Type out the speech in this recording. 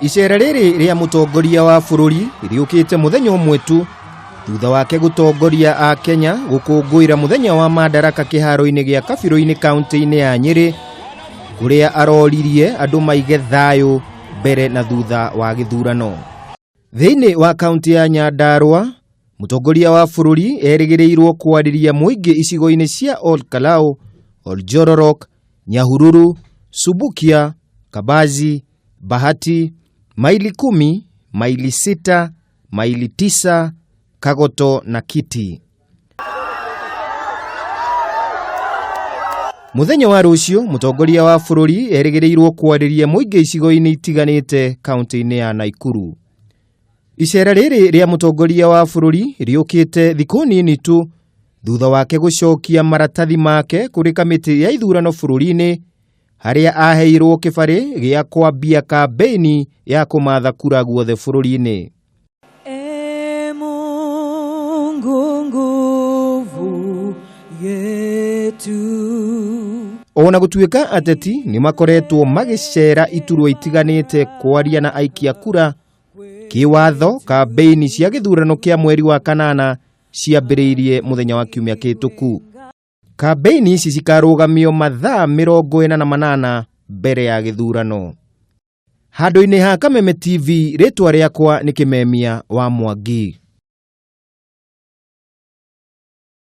Icera rĩrĩ rĩa mũtongoria wa bũrũri rĩũkĩte mũthenya ũmwe tu thutha wake gũtongoria a Kenya gũkũngũĩra mũthenya wa Madaraka kĩharo-inĩ gĩa Kabirũ-inĩ kaunti-inĩ ya Nyĩrĩ, kũrĩa aroririe andũ maige thayũ mbere na thutha wa gĩthurano. Thĩinĩ wa kaunti ya Nyandarua, mũtongoria wa bũrũri erĩgĩrĩirwo kwarĩria mũingĩ icigo-inĩ cia Ol Kalou, Oljororok, Nyahururu, Subukia, Kabazi, Bahati, Maili 10, Maili 6, Maili 9, Kagoto na Kiti. Mũthenya wa rũciũ, mũtongoria wa bũrũri erĩgĩrĩirwo kwarĩria mũingĩ icigo-inĩ itiganĩte kaunti-inĩ ya Naikuru. Icera rĩrĩ rĩa mũtongoria wa bũrũri rĩũkĩte thikũ nini tu thutha wake gũcokia maratathi make kũrĩ kamĩtĩ ya ithurano bũrũri-inĩ, harĩa aheirwo kĩbarĩ gĩa kwambia kambĩini ya kũmatha kura guothe bũrũri-inĩ. E Mungu nguvu yetu. Ona gũtuĩka ateti nĩ makoretwo magĩcera iturwa itiganĩte kwaria na aikia kura, kĩwatho kambĩini cia gĩthurano kĩa mweri wa kanana ciambĩrĩirie mũthenya wa kiumia kĩhĩtũku. Kambĩini ici cikarũgamio mathaa 48 mbere ya gĩthurano. Handũ-inĩ ha Kameme TV, rĩtwa rĩakwa nĩ Kĩmemia wa Mwangi.